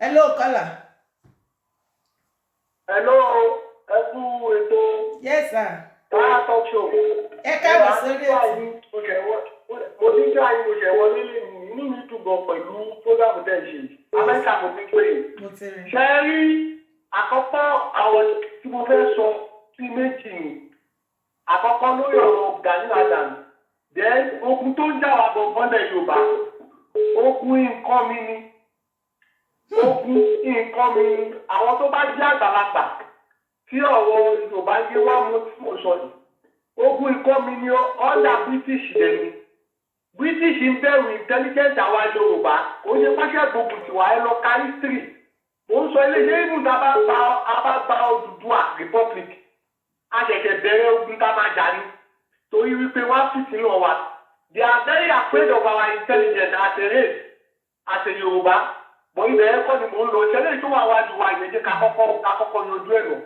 Hello, caller. Hello, ẹ kú ètò. Yes, sir. Tara Talk Show. Ẹ káàbọ̀ sórí ètò. Mo ti ń ṣe àyè, mo ṣẹ̀ wọlé lé ní, inú mi dùn gan pẹ̀lú program tẹ̀ ṣe. Amẹ́ríkà mo ti ń pè é. Mo ti rí. Ṣé ẹ rí, àkọ́kọ́ àwọn tí mo fẹ́ sọ sí méjì ni. Àkọ́kọ́ lórí ọ̀rọ̀ Gani Adams. Then ogun tó ń jà wá gbọ̀ngàn lẹ̀ Yorùbá. Ogun nǹkan mi ni. Ogun nǹkan mi ni. Àwọn tó bá jẹ́ àgbàlagbà tí ọ̀rọ̀ Yorùbá yé wá mú tí mo sọ yìí. Ogun nǹkan mi ni under British dẹ̀ ni. British ń bẹ̀rù intelligence àwa Yorùbá. Kò ń ṣe pàṣẹ gbogbo tiwa, ẹ lọ ka history. Mo ń sọ iléeṣẹ́ ibùn tá a bá gba Odùduwà Republic. A ṣẹ̀ṣẹ̀ bẹ̀rẹ̀ ogun tá a máa jà ní. Torí wípé wọ́n á fìtínà wa. They are very afraid of our intelligence as a race, as a Yorùbá. Bọ̀ ibẹ̀ ẹ̀kọ́ ni mò ń lọ. Ìṣẹ̀lẹ̀ tó wà wájú wa yẹn, jẹ́ ká kọ́kọ́ yanjú ẹ̀ lọ.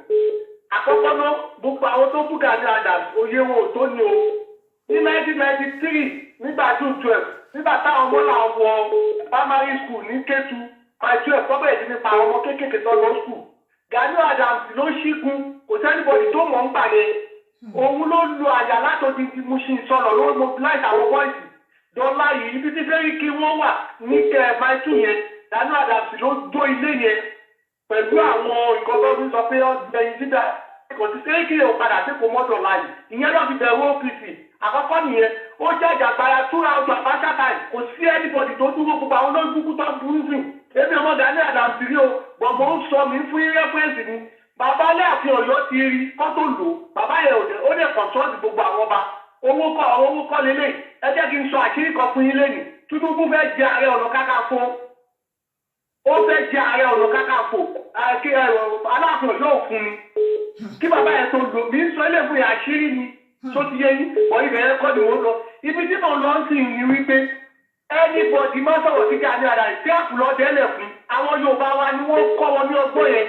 Àkọ́kọ́ náà, gbogbo àwọn tó bú Gani Adams, òye wọn ò tó ní o. Ní 1993, nígbà June 12, nígbà táwọn ọmọ náà wọ primary school ní Kétu, Mile 12, tó bẹ̀rẹ̀ sí ní pa àwọn ọmọ kéékèèké tó lọ school. Gani Adams ló ṣígun, kò sí anybody tó mọ̀ ń gbà yẹn. Òun ló lu àyà látòdì Mushin sọ̀rọ̀, ló mobilize àwọn boys. Dọ́là yìí, ibi tí sẹ́ríkì wọ́n wà ní kẹ́ Mile 2 yẹn, Gani Adams ló jó ilé yẹn pẹ̀lú àwọn nǹkan tó fi sọ pé ọgbẹ̀yìn síbẹ̀. Kò sí sẹ́ríkì yẹn ò padà sí kò mọ́tò láàyè. Ìyẹn ló fi bẹ̀rù OPC. Àkọ́kọ́ nìyẹn. Ó jẹ́ ìjàgbára throughout Abacha time. Kò sí anybody tó dúró, gbogbo àwọn olóògùn tó burú sí. Èmi ọmọ Gani Adams rí o, gbọ̀ngbọ̀n ń sọ mí fún reference ni. Bàbá Aláàfin Ọ̀yọ́ ti rí kó tó lò. Bàbá yẹn ò dé, ó dẹ̀ consult gbogbo àwọn ọba. Owó kọ́, àwọn owó kọ́ lélẹ̀. Ẹ jẹ́ kí n sọ àṣírí kan fún yín lẹ́nìí. Tinubu fẹ́ jẹ Ààrẹ Ọ̀nà Kakanfò, ó fẹ́ jẹ Ààrẹ Ọ̀nà Kakanfò. Aláàfin Ọ̀yọ́ ò fún ni kí bàbá yẹn tó lò. Mí ń sọ ilé fún yẹn, àṣírí ni tó ti yé yín. Bọ̀ ibẹ̀ yẹn kọ́ ni mò ń lọ. Ibi tí mò ń lọ sí ni wípé anybody má sọ̀rọ̀ sí Gani Adams tí àpùlọ̀ dẹ́lẹ̀ fún àwọn Yorùbá wa ni wọ́n kọ́ wọn ní ọgbọ́n yẹn.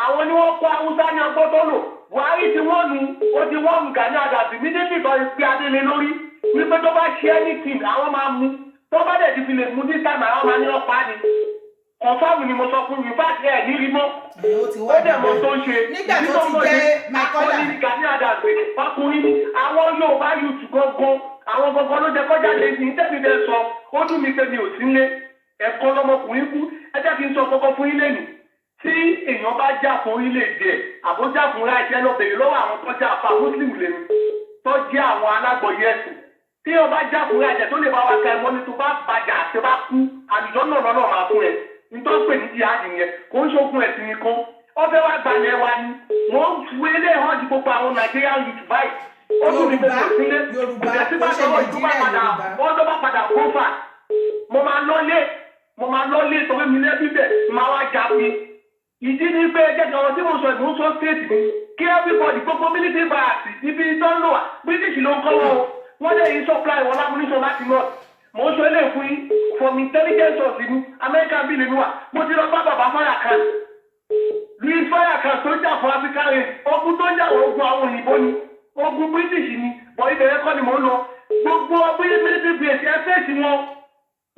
Àwọn ni wọ́n kọ́ Haúsá ní ọgbọ́n tó lò. Buhari ti wọ́n nu, ó ti wọ́n nu Gani Adams immediately tó pe adélé lórí wípé tó bá ṣe anything, àwọn máa mú. Tó bá dẹ̀ ti fi lè mú ní time, àwọn máa ní ọ̀pá ni. Confirm ni mo sọ fún yín, fáàtì ẹ̀ ní rí mọ́. Ó ti wá. Ó dẹ̀ mọ tó ń ṣe. Nígbà tó ti jẹ́ Maikola. Akọni Gani Adams, ọkùnrin ni. Àwọn Yorùbá youth gangan, àwọn gangan ló jẹ kọjá lè ní tẹ́mi bẹ́ẹ̀ sọ. Ó dùn mí pé mi ò sí nílé ẹ̀kọ́ lọmọkùnrin kú. Ẹ jẹ́ kí n sọ kọ́kọ́ fún yín lẹ́nu. Tí èèyàn bá jà fún orílẹ̀-èdè ẹ̀, àbójà fún right ẹ, lọ bèrè lọ́wọ́ àwọn tó jà fún Muslim lẹ́nu, tó jẹ́ àwọn alágbọ̀yé ẹ̀sìn. Tí èèyàn bá jà fún right ẹ̀, tó lè bá wa ka ẹ̀mọ́ ní, tó bá bàjá àti bá kú, àlùjọ náà lọ́nà máa fún ẹ. Nítorí pé ní jihad yẹn kò ń ṣogun ẹ̀sìn nìkan, ọbẹ̀ wa gbalẹ̀ wa ni. Mo ń fi ilé hàn ju gbogbo àwọn Nigerian youth báyìí. Ó dùn mí pé kò sílé. Yorùbá, kò sí kò bá ṣe tọwọ́ tó bá Nàìjíríà, padà Yorùbá. Wọ́n tó bá padà kó fà, mo máa lọ́lé, mo máa lọ́lé torí mi lẹ́bí bẹ̀, máa wá jagun. Ìdí ni pé jẹ́ ọ̀rọ̀ tí mo sọ, ìmú sọ state mi kí everybody, gbogbo military barracks ibi tó ń lò wá, British ló ń kọ́ wọn o. Wọ́n lè yí supply wọn ammunition láti north. Mo ń sọ eléyìí fún yín from intelligence source ní America bí lèmi wà. Mo ti lọ bá bàbá Farrakhan, Louis Farrakhan, tó jà fún African race. Ogun tó ń jà wọ́n, ogun àwọn òyìnbó ni, ogun British ni. Bọ̀ ibẹ̀ yẹn kọ́ ni mò ń lọ. Gbogbo ọgbẹ́ military base, ẹ fèsì wọn.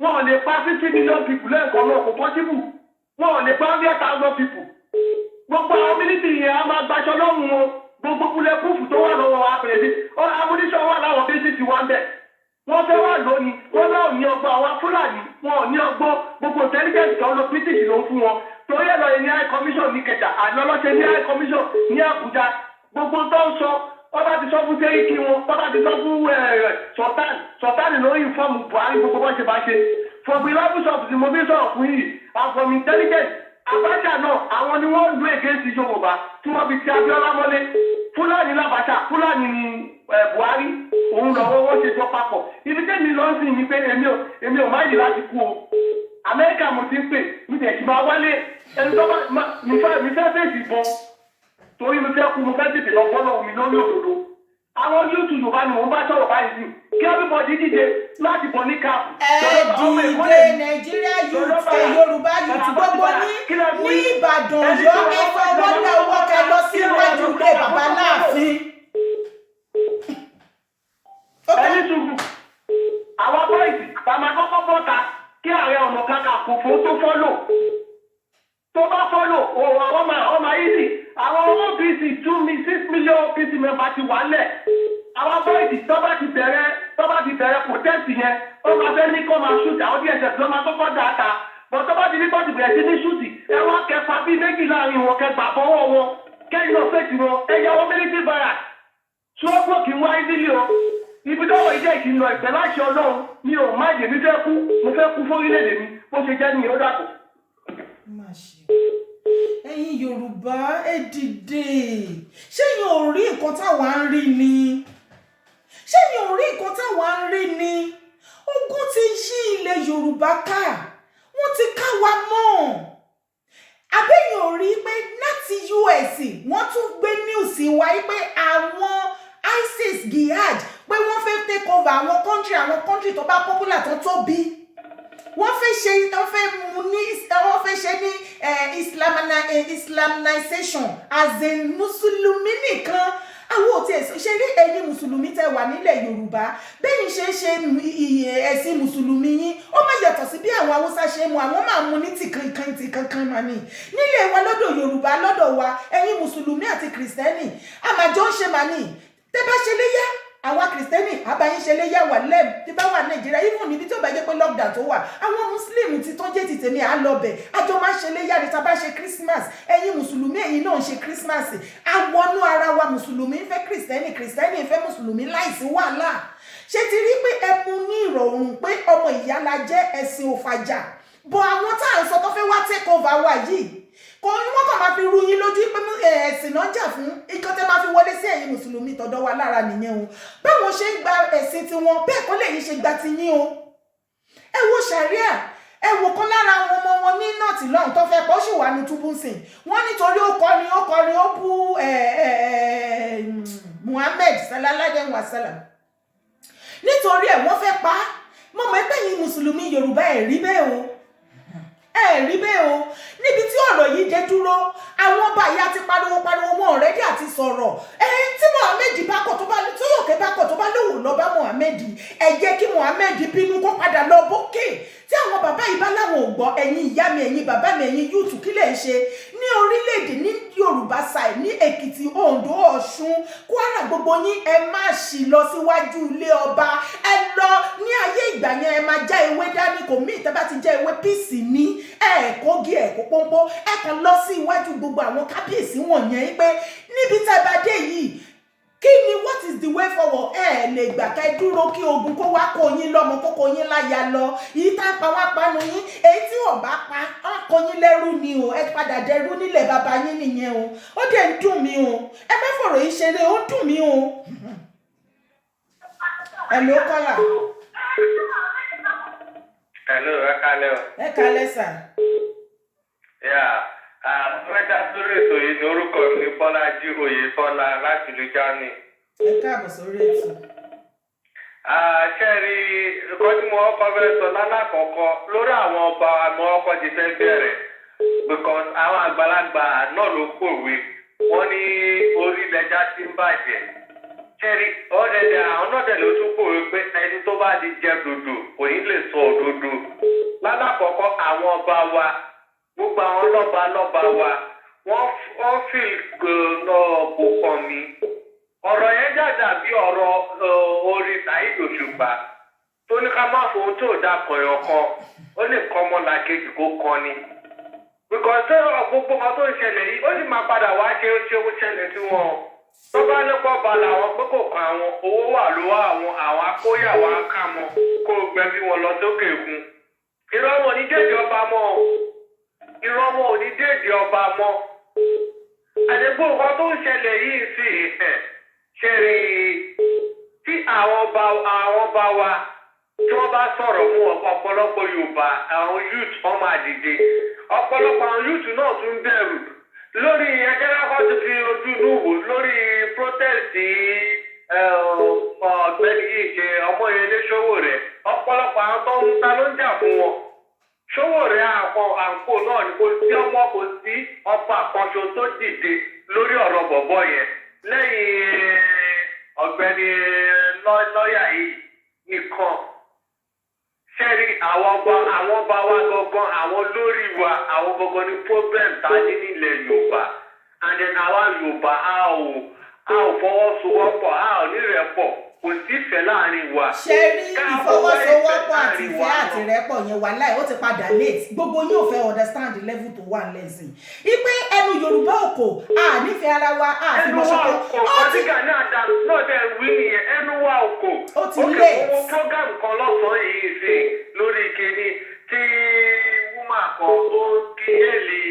Wọn ò lè pa 50 million people lẹ́ẹ̀kan náà, kò possible. Wọn ò lè pa 100,000 people. Gbogbo àwọn military yẹn, a máa gbaṣọ lọ́rùn wọn. Gbogbo bulletproof tó wà lọ́wọ́ wa bẹ̀rẹ̀ sí ammunition wà láwọn bases wa ń bẹ̀. Wọ́n fẹ́ wà lónìí, wọ́n náà ní ọgbọ́n. Àwọn Fúlàní, wọn ò ní ọgbọ́n. Gbogbo intelligence kan ló British ló ń fún wọn. Torí ẹ̀ lọ́ọ́ ní high commission ní Kẹjà, àná lọ́sẹ̀ ní high commission ní Àbújá. Gbogbo tó ń sọ, wọ́n bá ti sọ fún sẹ́ríkì wọn, wọ́n bá ti sọ fún Sultan. Sultan ló ń inform Buhari gbogbo bó ṣe bá ṣe. From reliable sources ni mo fi sọ̀rọ̀ fún yìí and from intelligence. Abacha náà, àwọn ni wọ́n lu against Yorùbá tí wọ́n fi ti Abiola mọ́lé. Fúlàní l'Abacha, Fúlàní ni Buhari. Òun lọ́wọ́ wọ́n ṣe jọ papọ̀. Ibi tẹ́mi lọ sí ni pé èmi ò má yìí láti kú o. Amẹ́ríkà mo ti ń pè mí, tẹ̀ sí máa wálé. Ẹni tó bá mi fẹ́ fèsì ìbọn torí mi fẹ́ kú, mo fẹ́ tètè lọ bọ́ lọ́wọ́ mi lórí òdodo. Àwọn YouTube Yorùbá ni mò ń bá sọ̀rọ̀ báyìí sí, kí everybody dìde láti bọ̀ ní káàpù. Ẹ dìde, Nàìjíríà youth, ẹ Yorùbá youth, gbogbo ní ní Ìbàdàn, Ọ̀yọ́, ẹ fọwọ́ lé ọwọ́, kẹ lọ sí iwájú ilé bàbá láàfin. Ẹni sùúrù, àwọn boys bá máa kọ́kọ́ bọ́ta kí Ààrẹ Ọ̀nà Kakanfò fún tó follow. Tó bá follow òun àwọn máa ọmọ easy. Àwọn OPC 2 6 million OPC member ti wà lẹ̀. Àwọn boys tó bá ti bẹ̀rẹ̀ protest yẹn, ó máa fẹ́ ní kó máa shoot àwọn DSS ló máa kọ́kọ́ dà ta. Bọ̀ tó bá ti ní kó ti bẹ̀rẹ̀ sí ní shoot, ẹ wá kẹfà bíi méjì láàrin wọn, kẹgbà fọwọ́ wọn, kẹ́yìn náà fèsì wọn, ẹ yà wọ́n military barrack. Ṣọ́gbó kì í wá easily o. Ibi tó wọ̀ ìjẹ́ ìkìlọ̀ ìpẹ́ láṣẹ Ọlọ́run mi ò má jèmi fẹ́ kú, mo fẹ́ kú fórílẹ̀-èdè mi. Bó ṣe jẹ́ nìyẹn, ó dàpọ̀. Má ṣe o. Ẹ̀yin Yorùbá, ẹ dìde. Ṣẹ́yìn ò rí nǹkan táwa ń rí ni? Ṣẹ́yìn ò rí nǹkan táwa ń rí ni? Ogun ti yí ilẹ̀ Yorùbá ká, wọ́n ti ká wa mọ́. Abẹ́yìn ò rí pé láti US wọ́n tún gbé news wá pé àwọn ISIS jihad, pé wọ́n fẹ́ take over àwọn country tó bá popular, tó tóbi? Wọ́n fẹ́ ṣe, wọ́n fẹ́ mú ní, wọ́n fẹ́ ṣe ní Islamization, as in mùsùlùmí nìkan. Àwọn ò tiẹ̀ ṣe rí. Ẹ̀yin mùsùlùmí tẹ́ wà nílẹ̀ Yorùbá, bẹ́yìn ṣe ń ṣe ẹ̀sìn mùsùlùmí yín, ó má yàtọ̀ sí bí àwọn Haúsá ṣe mú. Àwọn máa mú ní tìkankan tìkankan mà ní nílé wa lọ́dọ̀ Yorùbá lọ́dọ̀ wa. Ẹ̀yin mùsùlùmí àti kìrìsìtẹ́nì àmàjọ ń ṣe mà ní. Tẹ́ bá ṣe léyà, àwa kìrìsìtẹ́nì àbáyín ṣe léyà wà lẹ́ẹ̀. Tí bá wà Nàìjíríà, even níbi tí ó bá jẹ́ pé lockdown tó wà, àwọn muslim ti tó jẹ́ ti tèmi à lọ bẹ̀, àjọ máa ń ṣe léyà ní. Tá bá ṣe Christmas, ẹ̀yin mùsùlùmí, ẹ̀yin náà ń ṣe Christmas. Àwọnú ara wa, mùsùlùmí ń fẹ́ kìrìsìtẹ́nì, kìrìsìtẹ́nì ń fẹ́ mùsùlùmí láìsí wàhálà. Ṣé ti rí pé ẹ mú ní ìrọ̀rùn pé ọmọ ìyá la jẹ́, ẹ̀sìn òfàjà bọ̀? Àwọn tá à ń sọ tó fẹ́ wá take over wa yìí, kò ní wọ́n kàn máa fi ru yín lójú pé ẹ̀sìn náà ń jà fún. Nǹkan tẹ́ máa fi wọlé sí ẹ̀yin mùsùlùmí tọ̀dọ̀ wa lára nìyẹn o. Báwọn ṣe ń gba ẹ̀sìn tiwọn, bẹ́ẹ̀ kọ́ lẹ́yìn ṣe gba ti yín o. Ẹ wo sàríà, ẹ wò kan lára àwọn ọmọ wọn ní north lọ́hùn tó fẹ́ pọ̀, ó sì wà ní túbú sìn wọ́n nítorí ó kọrin, ó bú Muhammad sallallahu alaihi wasallam. Nítorí ẹ̀ wọ́n fẹ́ pa á. Mo mọ̀ pé yín mùsùlùmí Yorùbá, ẹ̀ rí bẹ́ẹ̀ o, ẹ rí bẹ́ẹ̀ o. Níbi tí ọ̀rọ̀ yìí dé dúró, àwọn ọba ìyá ti pariwo pariwo, wọn already àti sọ̀rọ̀. Ẹ tí Muhammed bá kọ̀, tó bá tóyọ̀kẹ́ bá kọ̀, tó bá lòun lọ bá Muhammed, ẹ jẹ́ kí Muhammed bínú kó padà lọ bókè. Tí àwọn bàbá yìí bá láwọn ò gbọ́, ẹ̀yin ìyá mi, ẹ̀yin bàbá mi, ẹ̀yin youth, kí lẹ̀ ń ṣe ní orílẹ̀-èdè ní Yorùbá side, ní Èkìtì, Oǹdó, Ọ̀ṣun, Kwara, gbogbo yín, ẹ má ṣì lọ síwájú ilé ọba. Ẹ lọ ní ayé ìgbà yẹn, ẹ máa já ewé dání. Kò mí ìtẹ́ bá ti já ewé píìsì ní ẹ kó gé ẹ kó pọ́npọ́. Ẹ kàn lọ sí iwájú gbogbo àwọn kábíyèsí wọ̀nyẹn pé níbi tẹ́ bá dé yìí, kí ni, what is the way forward? Ẹ lè gbà ká ẹ dúró kí ogun kó wá kó yín lọ́mọ, kó kó yín láya lọ. Yìí tá pa wá panu yín, èyí tí wọ́n bá pa á kó yín lẹ́rú ni o. Ẹ padà dẹrú nílẹ̀ bàbá yín nìyẹn o. Ó dẹ̀ ń dùn mí o. Ẹ má fọ̀rọ̀ yìí ṣeré, ó ń dùn mí o. Ẹ ló kọ́là. Hello, ẹ kálẹ́ o. Ẹ kálẹ́ sà. Yeah, fẹ́ dá sórí ètò yìí ní. Orúkọ mi ní Bọ́lájí Oyètọ́lá láti ìlú Germany. Ẹ káàbọ̀ sórí ètò. Ṣé rí nǹkan tí mo kọ́kọ́ fẹ́ sọ lálàkọ́kọ́ lórí àwọn ọba àmọ́ ọkọ̀ ti fẹ́ bẹ̀rẹ̀, because àwọn àgbàlagbà náà ló pòwe, wọ́n ní orí lẹja ti ń bàjẹ́. Ṣé rí ọ̀rẹ́dẹ̀, àwọn náà dẹ̀ ló tún pòwe pé ẹni tó bá ti jẹ dòdò kò ní lè sọ òdodo. Lálàkọ́kọ́, àwọn ọba wa, gbogbo àwọn lọ́ba lọ́ba wa, wọ́n fi gbọ̀nà kò kàn mí. Ọ̀rọ̀ yẹn dàda bí ọ̀rọ̀ orin Saheed Òṣùpá tó ní ká má fohun tó da kọ̀yọ̀ kan, ó lè kọ́ ọmọlàkejì kó kan ni, because tó gbogbo kan tó ń ṣẹlẹ̀ yìí, ó sì máa padà wá ṣe ó ṣe ó ṣẹlẹ̀ sí wọn. Tó bá nípa ọba làwọn pé kò kan àwọn, owó wà lọ́wọ́ àwọn, àwọn akóyàwó akámọ́ kó gbẹbí wọn lọ sókè òkun. Irọ́ wọn ò ní dédé ọba mọ́ o. Irọ́ wọn ò ní dédé ọba mọ́. Àdìgbò nǹkan tó ń ṣẹlẹ̀ yìí sì ṣe rí, tí àwọn ọba wa tí wọ́n bá sọ̀rọ̀ mú ọ̀pọ̀lọpọ̀ Yorùbá, àwọn youth, wọ́n máa dìde. Ọ̀pọ̀lọpọ̀ àwọn youth náà tún bẹ̀rù lórí ẹgbẹ́ ti fi ojú inú wò lórí protest ọ̀gbẹ́ni yìí ṣe Ọmọyẹlé Sowore. Ọ̀pọ̀lọpọ̀ àwọn tó ń ta ló ń jà fún wọn, Sowore àwọn àǹkó náà ni. Kò sí ọmọ, kò sí ọba àkànṣe tó dìde lórí ọ̀rọ̀ bọ̀bọ̀ yẹn lẹ́yìn ọ̀gbẹ́ni lọ́ọ̀yà yìí nìkan. Ṣé rí àwọn ọba wa gangan, àwọn lórí wa, àwọn gangan ní problem tá a ní nílẹ̀ Yorùbá. And then àwa Yorùbá, a ò fọwọ́sowọ́pọ̀, a ò nírẹ̀pọ̀, kò sí ìfẹ́ láàrin wa. Ṣe rí Ká ìfọwọ́sowọ́pọ̀ àti láàrin ìfẹ́ wa àti náà. ìrẹ́pọ̀ yẹn, wà láì ó ti padà late. Gbogbo yóò fẹ́ understand the level tó wà lẹ́sìn ipe ẹnu Yorùbá òkò a nífẹ̀ẹ́ ara wa, a fi Ẹnu mọ̀ wa ṣọ̀kan. òkò. Ó ti Ọtí Gani Adams náà dẹ̀ wí nìyẹn, ẹnu wa òkò. Ó ti Ok, late. mo wo program kan lọ́sàn-án yìí sí lórí kínní tí woman kan tó ń kí èlì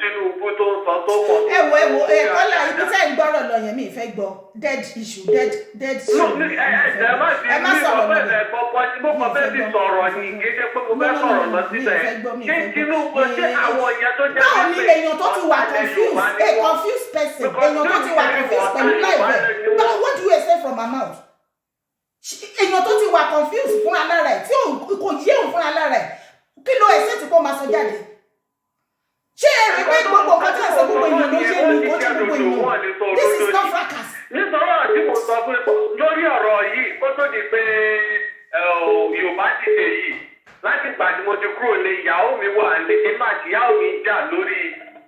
Tinubu tó ń sọ tó mọ̀. Ẹ wo, ẹ wo, ẹ kọ́lá, ibi tẹ́ ń gbọ́rọ̀ lọ yẹn, mi ì fẹ́ gbọ́ dead issue, dead dead No, issue. ní ẹ ẹ ẹ má ti Ẹ má mi sọ̀rọ̀ kàn fẹ́ lọ. fẹ́ gbọ́ pọ́ mo kàn fẹ́ fi sọ̀rọ̀ ni, kì í ṣe pé mo fẹ́ sọ̀rọ̀ lọ síbẹ̀. Ṣé Tinubu, ṣé àwọn èèyàn tó jẹ́ Báwo ni wípé èèyàn tó ti wà ọ̀tá confused, Yorùbá ni a wọ́n? confused person, Because èèyàn tó ti wà confused pẹ̀lú láìpẹ́ báwo, what do you expect from her mouth? Èèyàn tó ti wà confused fún alára ẹ̀, tí kò yé òun fún alára ẹ̀, kí ló expect kó máa sọ jáde? Ṣé ẹ rí pé gbogbo nǹkan tí a sọ, gbogbo èèyàn ló yé mi? Kó ṣe gbogbo èèyàn. This is not fracas. Nítorí ọ̀rọ̀ tí mo sọ fún lórí ọ̀rọ̀ yìí, kó tó di pé Yorùbá dìde yìí, láti ìgbà tí mo ti kúrò ní, ìyàwó mi wà ní, èmi àti ìyàwó mi jà lórí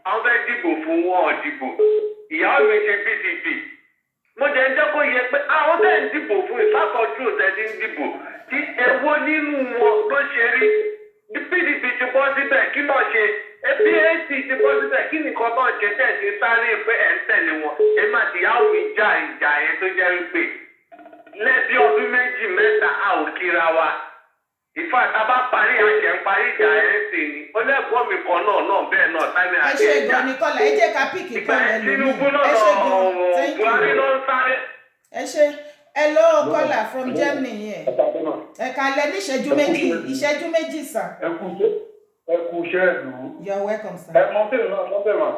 àwọn fẹ́ dìbò fún wọn ò dìbò. Ìyàwó mi ṣe PDP. Mo jẹ́ ń jẹ́ kó yẹ pé àwọn tẹ̀ ń dìbò fún ìfàkọ́jú tẹ̀ ti ń dìbò tí èwo nínú wọn ló ṣe rí? PDP ti bọ́ síbẹ̀, kí ló ṣe? APC ti bọ́ síbẹ̀, kí nìkan náà ṣe tẹ̀ sí sáré pé ẹ̀ ń tẹ̀lé wọn? Èmi àti ìyàwó mi jà ìjà yẹn tó jẹ́ wípé lẹ́bí ọdún 2, 3, a ò kíra wa. Ìfà tá a bá parí àjẹ́ ń parí ìjà yẹn sì ni ó lẹ́gbọ́n mi kan náà bẹ́ẹ̀ náà táìmì Ẹ àti ṣe ẹ̀jà. gan ni, kọ́lá. Ẹ jẹ́ ká pick Ìgbà kọ́lá yẹn Tinubu ẹlòmíì. náà Ẹ ṣe gan, thank Buhari you. ló ń sáré. Ẹ ṣe. Hello, caller from Germany here. Ẹ kalẹ̀ ní ìṣẹ́jú 2, ìṣẹ́jú 2, sir. Ẹ kú iṣẹ́ ìlú. You are welcome, sir. Ẹ mọ tèmi náà sọ́bẹ̀ mà.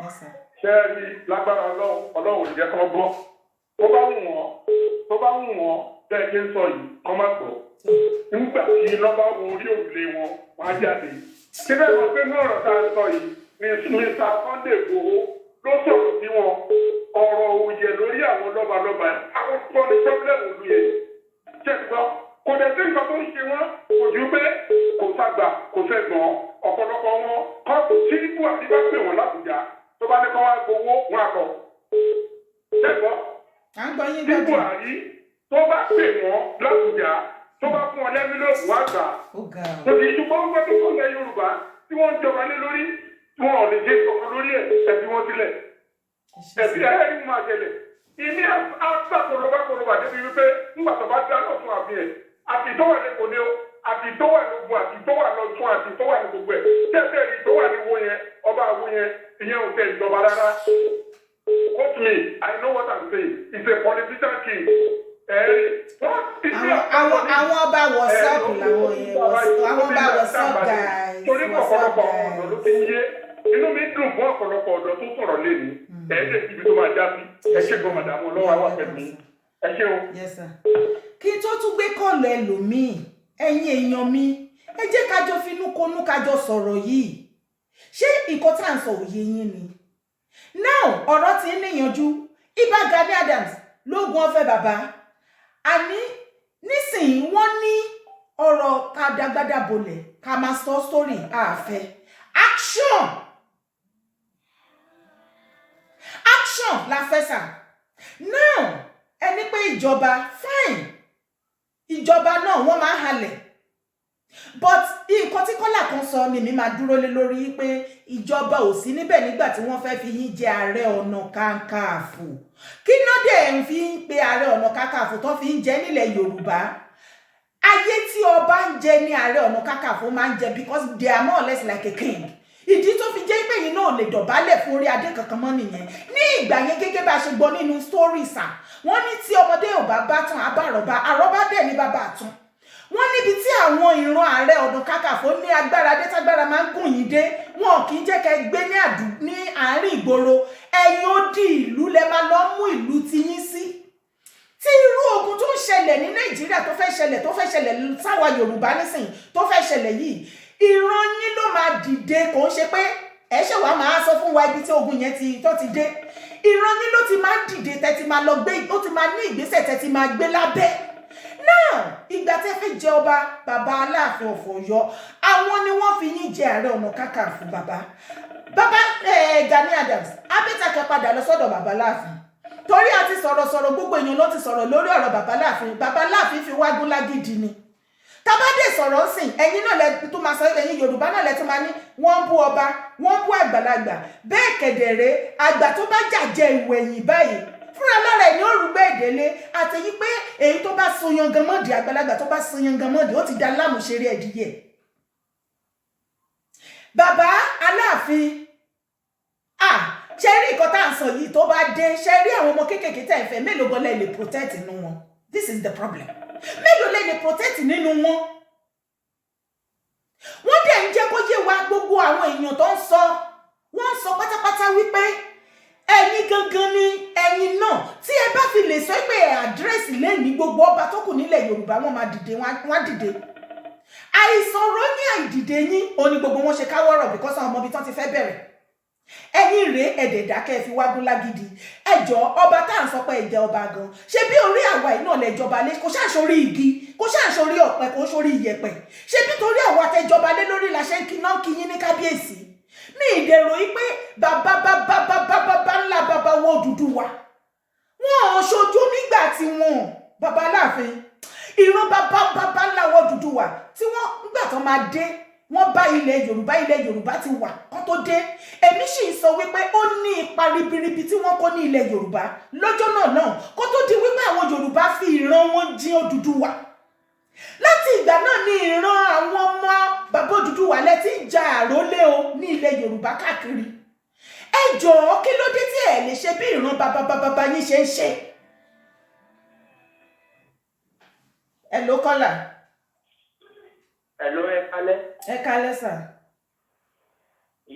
Yes, sir. Ṣé ẹ rí lágbára Ọlọ́run, Ọlọ́run ò ní jẹ́ kán gbọ́. Tó bá wù wọ́n, tó bá wù wọ́n, bẹ́ẹ̀ ṣe ń sọ yìí, kán má gbọ́. Nígbà tí iná bá wo orí òrùlé wọn, wọ́n á jáde. Ṣé bẹ́ẹ̀ mọ̀ pé ní ọ̀rọ̀ tá a sọ yìí ni Mr. Sunday Igboho ló sọ̀rọ̀ sí wọn, ọ̀rọ̀ òye lórí àwọn lọ́balọ́ba, àwọn tó ní problem ìlú yẹn. Ṣé ẹ gbọ́? Kò dẹ̀ sí nǹkan tó ń ṣe wọ́n, kò ju pé kò sàgbà, kò sẹ́gbọ̀n. Ọ̀pọ̀lọpọ̀ wọn kọ́ tí Buhari bá pè wọ́n lábùjá, tó bá ní kọ́ wá gbowó, wọn àkọ́. Ṣé ẹ gbọ́? À ń gbọ́ yín. Tí Gbọ́dọ̀. Buhari tó bá pè wọ́n lábùjá, tó bá fún wọn lẹ́mílòpù, wá gbà á. Ó ga ọ. Kò sì ṣùgbọ́n wọ́n tó kọ́ lẹ̀ Yorùbá tí wọ́n ń jọba lé lórí, tí wọ́n ò lè ṣe kankan lórí ẹ̀, ẹ fi wọ́n sílẹ̀. Ẹ ṣe Ẹ̀bí sir. ẹ̀rí máa ṣẹlẹ̀. Ìní àgbà kọlọba kọlọba débi wípé ńgbà tó bá dáná fún àbí ẹ̀, àti tó wà lẹ́kọ̀ọ́ ní o, àti tó wà lógun, àti tó wà lọ́tún, àti tó wà ní gbogbo ẹ̀. Tẹ́tẹ́ rí tó wà ní wo yẹn, ọba àwo yẹn, ìyẹn ò tẹ ìjọba rárá. Quote me, I know what I'm saying. It's a politician king. Ẹ̀rí wọ́n ti Àwọn ọba WhatsApp làwọn yẹn, àwọn ọba WhatsApp guys. Torí WhatsApp ọ̀pọ̀lọpọ̀ àwọn ọ̀dọ́ ló ti ń guys. yé. Inú mi dùn fún ọ̀pọ̀lọpọ̀ ọ̀dọ́ tó sọ̀rọ̀ léni. Ẹ̀ lè síbi tó máa já sí. Ẹ ṣé gan, madam, ọlọ́wà wà pẹ̀lú yín. Ẹ ṣé o. Yes, sir. Kí n tó tún gbé call ẹlòmíì, ẹ̀yin èèyàn mi, ẹ jẹ́ ká jọ finú konú, ká jọ sọ̀rọ̀ yìí. Ṣé nǹkan tá à ń sọ òye yín ni? Now, ọ̀rọ̀ ti ń níyanjú. Ìbà Gani Adams lóògùn ọ̀fẹ́ bàbá. Àní nísìnyí, wọ́n ní ọ̀rọ̀ ká dágbádá bolẹ̀, ká máa sọ sórí ààfẹ́. Action, action la fẹ́ sà. Now, ẹni pé ìjọba, fine, ìjọba náà wọ́n máa ń halẹ̀, but nǹkan tí kọ́là kan sọ ni mi máa dúró lé lórí, pé ìjọba ò sí níbẹ̀ nígbà tí wọ́n fẹ́ fi yín jẹ Ààrẹ Ọ̀nà Kakanfò. Kí ló dé ń fi ń pe Ààrẹ Ọ̀nà Kakanfò tó fi ń jẹ nílẹ̀ Yorùbá? Ayé tí ọba ń jẹ ní Ààrẹ Ọ̀nà Kakanfò máa ń jẹ, because they are more or less like a king. Ìdí tó fi jẹ́ pé yìí náà lè dọ̀bálẹ̀ fún orí adé kankan mọ́ nìyẹn ní ìgbà yẹn. Gẹ́gẹ́ bá a ṣe gbọ́ nínú story sà, wọ́n ní tí ọmọdé ò bá bá tán, abárọ̀bá àrọ́bá dẹ̀ ní bàbá àtún. Wọ́n níbi tí àwọn ìran Ààrẹ Ọ̀nà Kakanfò ní agbára dé, tágbára máa ń gùn yín dé, wọn kì í jẹ́ kẹ́ gbé ní àárín ìgboro. Ẹ̀yin ó di ìlú lẹ máa lọ mú ìlú tiyín sí. Tí irú ogun tó ń ṣẹlẹ̀ ní Nàìjíríà, tó fẹ́ ṣẹlẹ̀, tó fẹ́ ṣẹlẹ̀ sáwa Yorùbá nísìnyí, tó fẹ́ ṣẹlẹ̀ yìí, ìran yín ló máa dìde. Kò ń ṣe pé ẹ ṣe wàá máa sọ fún wa ibi tí ogun yẹn ti tó ti dé. Ìran yín ló ti máa ń dìde, tẹ́ ti máa lọ gbé, ó ti máa ní ìgbésẹ̀ tẹ́ ti máa gbé lábẹ́. Now, ìgbà tẹ́ fẹ́ jẹ ọba, bàbá Aláàfin of Ọ̀yọ́, àwọn ni wọ́n fi yín jẹ Ààrẹ Ọ̀nà Kakanfò. Bàbá Gani Adams, abẹ́tàkẹ́ padà lọ sọ́dọ̀ bàbá Láàfin, torí a ti sọ̀rọ̀ sọ̀rọ̀, gbogbo èèyàn ló ti sọ̀rọ̀ lórí ọ̀rọ̀ bàbá Láàfin. Bàbá Láàfin fi wágún lágídí ni. Tábàdé sọ̀rọ̀ ń sìn, ẹ̀yin náà lẹ tún máa sọ, ẹ̀yin Yorùbá náà lẹ tún máa ní wọ́n ń bú ọba, wọ́n ń bú àgbàlagbà. Bẹ́ẹ̀ kẹ̀dẹ̀rẹ́, àgbà tó bá jàjẹ ìwẹ̀yìn báyìí fúnra lára ẹ̀ ní òrùgbé ìdílé àti yí pé èyí tó bá so yangan mọ́dì, àgbàlagbà tó bá so yangan mọ́dì, ó ti da lámùṣeré ẹ̀díyẹ. Bàbá Aláàfin, ah, ṣe rí nǹkan tá à ń sọ yìí tó bá dé, ṣe rí àwọn ọmọ kéékèèké tẹ̀ ń fẹ́, mélòó gan lẹ lè protect nínú wọn? This is the problem. Mélòó lẹ lè protect nínú wọn? Wọ́n dẹ̀ ń jẹ́ kó yé wa, gbogbo àwọn èèyàn tó ń sọ, wọ́n ń sọ pátápátá wípé ẹ̀yin gangan ni ẹ̀yin náà, tí ẹ bá fi lè sọ pé ẹ address lẹ́ni, gbogbo ọba tó kù nílẹ̀ Yorùbá, wọ́n máa dìde, wọ́n á dìde. Àìsọ̀rọ̀ ní àìdìde yín, ó ní gbogbo wọn ṣe káwọ́rọ̀, because àwọn ọmọ ibi tán ti fẹ́ bẹ̀rẹ̀. Ẹ̀yin rèé, ẹ̀dẹ̀ dákẹ́, fi wágún lágídí. Ẹjọ́, ọba tá à ń sọ pé ẹ̀jẹ̀ ọba gan, ṣé bí orí àwa yìí náà lẹ́jọba lé? Kò ṣàṣorí igi, kò ṣàṣorí ọ̀pẹ, kò ṣorí iyẹ̀pẹ̀. Ṣé bí torí àwa tẹjọba lé lórí la ṣe ń kíná kí yín ní kábíyèsí? Mi ìdèrò yìí pé bàbá bàbá bàbá bàbá ńlá bàbá wo Odùduwà, wọn ò ṣojú nígbà tí wọn bàbá Aláàfin, ìran bàbá bàbá ńlá wo Odùduwà, tí wọ́n nígbà tó máa dé, wọ́n bá ilẹ̀ Yorùbá, ilẹ̀ Yorùbá ti wà kán tó dé. Èmi sì ń sọ wípé ó ní ipa ribiribi tí wọ́n kó ní ilẹ̀ Yorùbá lọ́jọ́ náà kó tó di wípé àwọn Yorùbá fi ìran wọn jin Odùduwà. Láti ìgbà náà ní ìran àwọn ọmọ bàbá Odùduwà lẹ ti ń ja àrólé o ní ilẹ̀ Yorùbá káàkiri. Ẹ jọ̀ọ́, kí ló dé tí ẹ lè ṣe bí ìran bàbá bàbá yín ṣe ń ṣe? Ẹ ló kọ́là. Hello, ẹ kálẹ́. Ẹ kálẹ́ sà.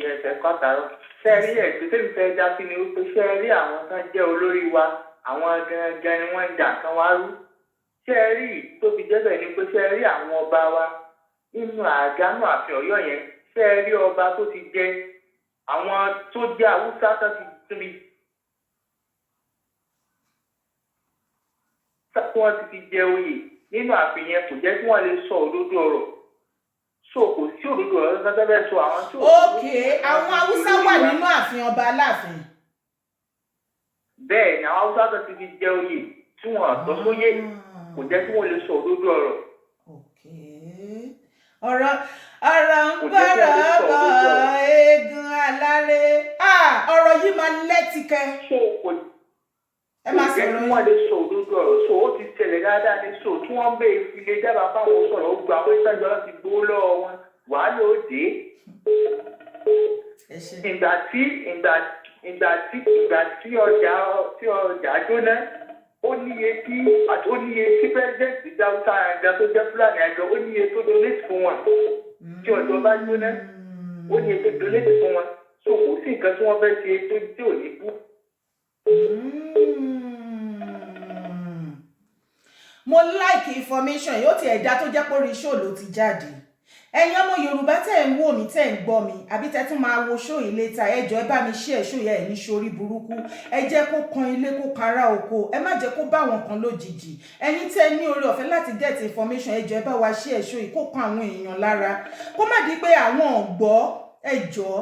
Yes, ẹ kọ́ àtàrọ̀. Ṣé ẹ rí ẹ̀sùn tèmi fẹ́ já sí ni wípé, ṣé ẹ rí àwọn tán jẹ́ olórí wa, àwọn gangan ni wọ́n ń jà kan wá rú. Ṣé ẹ rí tó fi jẹ́ bẹ́ẹ̀ ni pé, ṣé ẹ rí àwọn ọba wa nínú àgánú ààfin Ọ̀yọ́ yẹn, ṣé ẹ rí ọba tó ti jẹ, àwọn tó jẹ́ Haúsá tó ti tóbi tí wọ́n ti fi jẹ oyè nínú ààfin yẹn, kò jẹ́ kí wọ́n lè sọ òdodo ọ̀rọ̀, so kò sí òdodo ọ̀rọ̀ tó fẹ́ sọ àwọn tí. Ok, àwọn Haúsá wà nínú ààfin ọba Aláàfin. Bẹ́ẹ̀ ni, àwọn Haúsá tó ti fi jẹ oyè tí wọ́n tọ́ sóyè, kò jẹ́ kí wọ́n lè sọ òdodo ọ̀rọ̀. Ọ̀rọ̀ ọ̀rọ̀ ń bọ̀rọ̀ bọ̀ eégún aláré, ọ̀rọ̀ yìí máa lẹ́tìkẹ́. Ẹ máa sọ̀rọ̀ yìí. Wọ́n lè sọ òdodo ọ̀rọ̀, so ó ti ṣẹlẹ̀ dáadáa ní, so tí wọ́n bẹ́ẹ̀ fi lè dábàá fáwọn sọ̀rọ̀, ó gba àwọn ìṣàjọ láti gbowó lọ́wọ́ wọn, wàhálà ó dé. Ìgbà tí ọjà jóná, ó níye tí president dáwúsá àga tó jẹ́ Fúlàní àga, ó níye tó donate fún wọn. Tí ọjọ́ bá jóná, ó níye tó donate fún wọn, so kò sí nǹkan tí wọ́n fẹ́ ṣe tó tí ò ní bú. Mo like information yóò ti ẹ̀dá tó jẹ́ pé orí show ló ti jáde. Ẹ̀yin ọmọ Yorùbá tẹ̀ ń wò mí, tẹ̀ ń gbọ́ mi, àbí tẹ́ tún máa wo show yìí later, ẹ jọ̀ọ́, ẹ bá mi share show yẹn. Ẹ̀ ní sórí burúkú. Ẹ jẹ́ kó kan ilé, kó kara oko, ẹ má jẹ́ kó bá àwọn kan lójijì. Ẹ̀yin tẹ́ ní oore ọ̀fẹ́ láti get information, ẹ jọ̀ọ́, ẹ bá wa share show yìí kó kan àwọn èèyàn lára, kó má di pé àwọn ọ̀gbọ́. Ẹ jọ̀ọ́,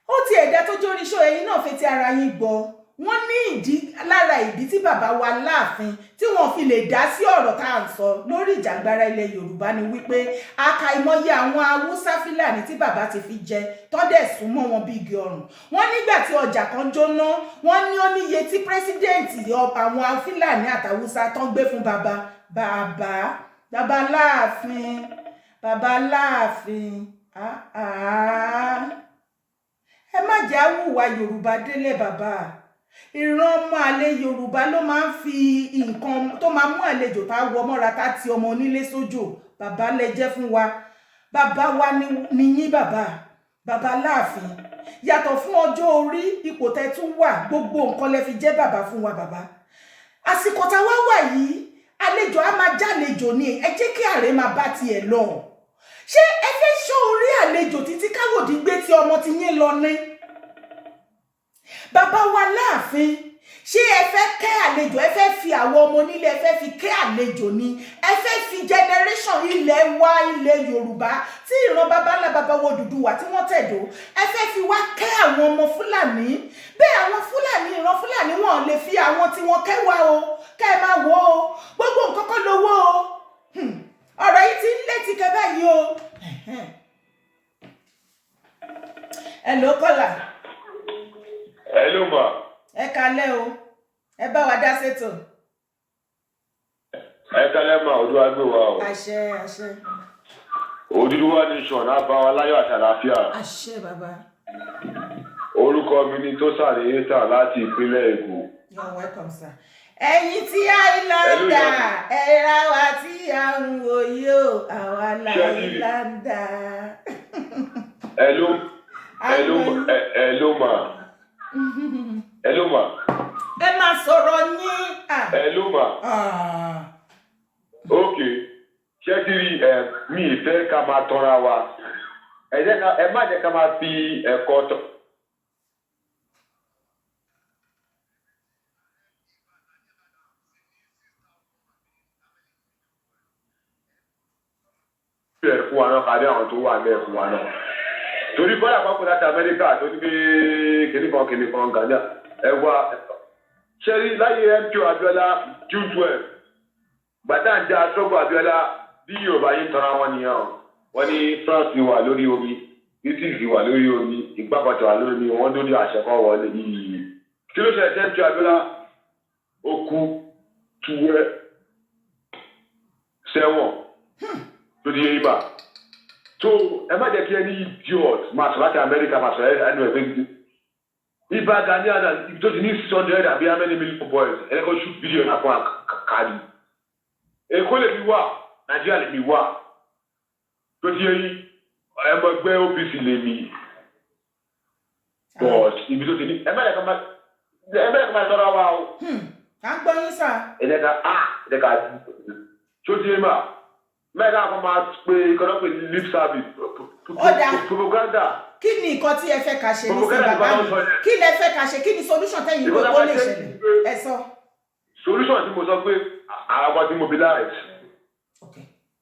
ó ti ẹ̀dá tó jórí show, ẹ̀yin náà fetí ara yín gbọ́. Wọ́n ní ìdí lára ìdí tí bàbá wa láàfin tí wọ́n fi lè dá sí ọ̀rọ̀ tá à ń sọ lórí ìjàngbara ilẹ̀ Yorùbá ni wípé àkàìmọye àwọn Haúsá Fúlàní tí bàbá ti fi jẹ tọ́dẹ̀ súnmọ́ wọn bí igi ọrùn. Wọ́n nígbà tí ọjà kan jóná, wọ́n ní ó níye tí president àwọn Fúlàní àtàwùsá tán gbé fún bàbá bàbá bàbá láàfin, bàbá láàfin. Ah, ah. Ẹ má jẹ́ àwùwà Yorùbá délé. Bàbá, ìran ọmọ àlè Yorùbá ló máa ń fi nǹkan tó máa mú àlejò tá a wọ mọ́ra, tá ti ọmọ onílé sójò. Bàbá lẹ jẹ́ fún wa, bàbá wa ní yín, bàbá bàbá láàfin. Yàtọ̀ fún ọjọ́ orí, ipò tẹ́ tún wà, gbogbo nǹkan lẹ fi jẹ́ bàbá fún wa. Bàbá, àsìkò tá a wá wà yìí, àlejò á máa jálejò ni. Ẹ jẹ́ kí ààrẹ máa bá tiẹ̀ lọ. Ṣé ẹ fẹ́ ṣọ́ orí àlejò títí káwòdì gbé tí ọmọ ti yín lọ ní? Bàbá wa láàfin. Ṣé ẹ fẹ́ kẹ́ àlejò? Ẹ fẹ́ fi àwọn ọmọ onílé, ẹ fẹ́ fi kẹ́ àlejò ni? Ẹ fẹ́ fi generation ilẹ̀ wa, ilẹ̀ Yorùbá, tí ìran baba ńlá baba wo Odùduwà tí wọ́n tẹ̀dó, ẹ fẹ́ fi wá kẹ́ àwọn ọmọ Fúlàní bẹ́ẹ̀? Àwọn Fúlàní, ìran Fúlàní, wọn lè fi àwọn tí wọ́n kẹ́ wa o. Kẹ́ ẹ máa wò ó, gbogbo nǹkan kọ́ lówó o. Ọ̀rọ̀ yìí ti ń létí kẹ́ báyìí o. Ẹ ló kọ́là. Ẹ ló mà. Ẹ kalẹ́ o, ẹ bá wa dá sétò. Ẹ kalẹ́ mà, Odùduwà gbé wa o. Àṣẹ, àṣẹ. Odùduwà nation á bá wa láyọ̀ àti àlàáfíà. Àṣẹ, bàbá. Orúkọ mi ni Tósàlẹ̀ Yétà láti ìpínlẹ̀ Èkó. You are welcome, sir. Ẹ̀yin tí Islander, ẹ̀ra wa tí a ń wò yìí o, àwa la Islander. Hello, hello, hello ma, hello ma. Ẹ máa sọ̀rọ̀ yín. Hello ma. Ok, ṣé kí rí ẹ, mi ì fẹ́ ká máa tọ́ra wa. Ẹ má jẹ́ ká máa fi ẹ̀kọ́ tọ́. Ẹ̀ fún wa náà kárí àwọn tó wà ní ẹ̀ fún wa náà, torí bọ́lá àpapọ̀ láti Amẹ́ríkà tó ní pé kìnnìkan kìnnìkan Ghana. Ẹ wá ṣẹ́rí láyé MKO Abiola, June 12, gbàdá ń já sọ́gbọ̀ Abiola, bí Yorùbá yín tanra wọn nìyẹn o. Wọ́n ní France wà lórí omi, Italy wà lórí omi, ìgbàkọ̀tà wà lórí omi, wọ́n lórí àṣẹ kan wọlé yìí. Kí ló ṣẹlẹ̀ sí MKO Abiola? Ó kú túwẹ́ sẹ́wọ̀n tó di yéé bá so. Ẹ má jẹ́ kí ẹni idiot máa sọ láti Amẹ́ríkà, máa sọ ẹnu ẹ̀ pé Ìbà Gani Adams, ibi tó ti ní 600 àbí how many million boys, ẹ kọ́ shoot video náà fún àkàrí. Èkó lè fi wà, Nàìjíríà lè fi wà tó ti yé yín. Ẹ mọ ẹgbẹ́ OPC lè mi, but ibi tó ti ní, ẹ má jẹ́ ká máa tọ́ra wa o. À ń gbọ́ yín sà. Ẹ jẹ́ ká tó ti yé mà mẹ́ta kan máa pe ìkọ́nà pé lip service. Ó dáa. Propaganda. Kí ni nǹkan tí ẹ fẹ́ ká ṣe ní sí, Propaganda bàbá ti mi? bá wọn sọ yẹn. Kí lẹ fẹ́ ká ṣe? Kí ni solution tẹ́yìn rò pé ó lè ṣẹlẹ̀? Ẹ sọ. Solution tí mo sọ pé àwọn kan ti mobilize,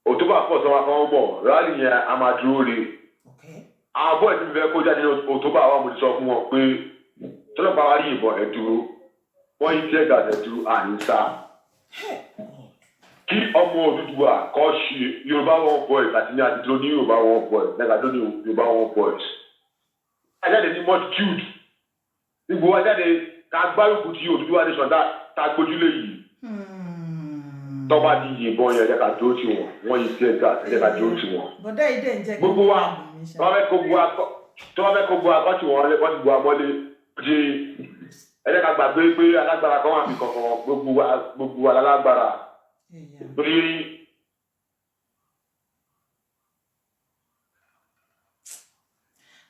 October 4 sọ wọn kan bọ̀, rally yẹn a máa dúró re. Àwọn boys tí mo fẹ́ kó jáde ní October wa, mo ti sọ fún wọn pé tọ́lọ́pàá wa rí ìbọn, ẹ̀ dúró, wọ́n yí tear gas, ẹ̀ dúró, àní sá. Kí ọmọ Odùduwà kọ́ ṣe Yorùbá One Voice àti ní àdúró ní Yorùbá One Voice lẹ́ka tó ní Yorùbá One Voice. Ajáde ní multitude, gbogbo wa jáde ká gbárùkù tí Odùduwà nation tá a gbójúlé yìí. Tọ́ba ti yìnbọn yẹn, ẹ jẹ́ ká dúró tì wọ́n. Wọ́n yí tear gas, ẹ jẹ́ ká dúró tì wọ́n. Bọ̀dá yìí dẹ̀ ń jẹ́ kí Gbogbo wa wọ́n máa mi ṣá. Tọ́ba fẹ́ kó gbogbo wa kọ́ tì wọ́n, wọ́n ti gbogbo wa mọ́lé ti. Ẹ jẹ́ ká gbàgbé pé alágbára kan wà ní kankan. Gbogbo wa lálágbára torí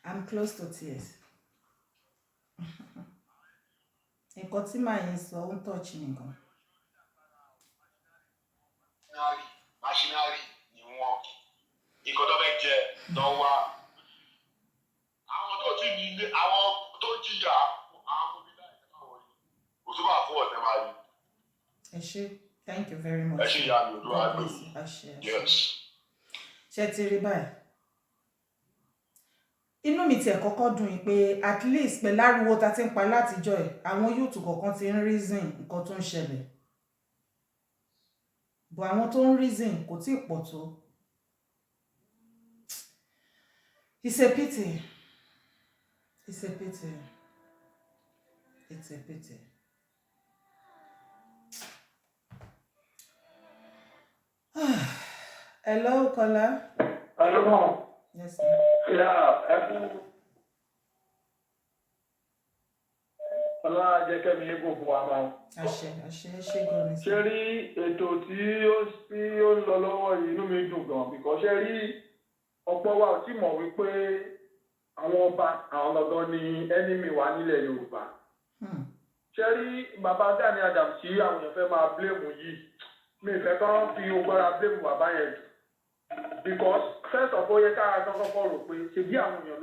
I'm close to tears. Nǹkan tí màá yẹn sọ, ó ń touch mi gan. Machinery ni wọ́n, nǹkan tó fẹ́ jẹ lọ wá. Àwọn tó ti ní ilé, àwọn tó jìyà, àwọn mobilize náà wọ̀nyí, òtún fún ọ̀tẹ̀ máa rí. Ẹ ṣé, thank you very much. Ẹ ṣé ìyá mi, Olúwa God gbé. Bless you. Àṣẹ, àṣẹ. Yes. Ṣe ti rí báyìí? Inú mi tiẹ̀ kọ́kọ́ dùn yín pé at least pẹ̀lú ariwo ta ti ń pa látijọ́ ẹ̀, àwọn youth kọ̀ọ̀kan ti ń reason nǹkan tó ń ṣẹlẹ̀, but àwọn tó ń reason kò tí ì pọ̀ tó. It's a pity, it's a pity, it's a pity. Hello, Kola. Hello. Yes, sir. Yeah, ẹ kú. Ọlá jẹ́ kẹ́mi yín kò fún wa máa. Àṣẹ, àṣẹ, ẹ ṣé gan ni. Ṣé rí ètò tí ó ń lọ lọ́wọ́ yìí, inú mi dùn gan because ṣé rí ọ̀pọ̀ wa ò tí mọ̀ wípé àwọn ọba, àwọn gangan ni enemy wa nílẹ̀ Yorùbá. Ṣé rí bàbá Gani Adams tí àwọn èèyàn fẹ́ máa blame yìí, mi ì fẹ́ kán fi agbára blame bàbá yẹn jù because first of all, yẹ ká kọ́kọ́ rò pé ṣebí àwọn èèyàn ló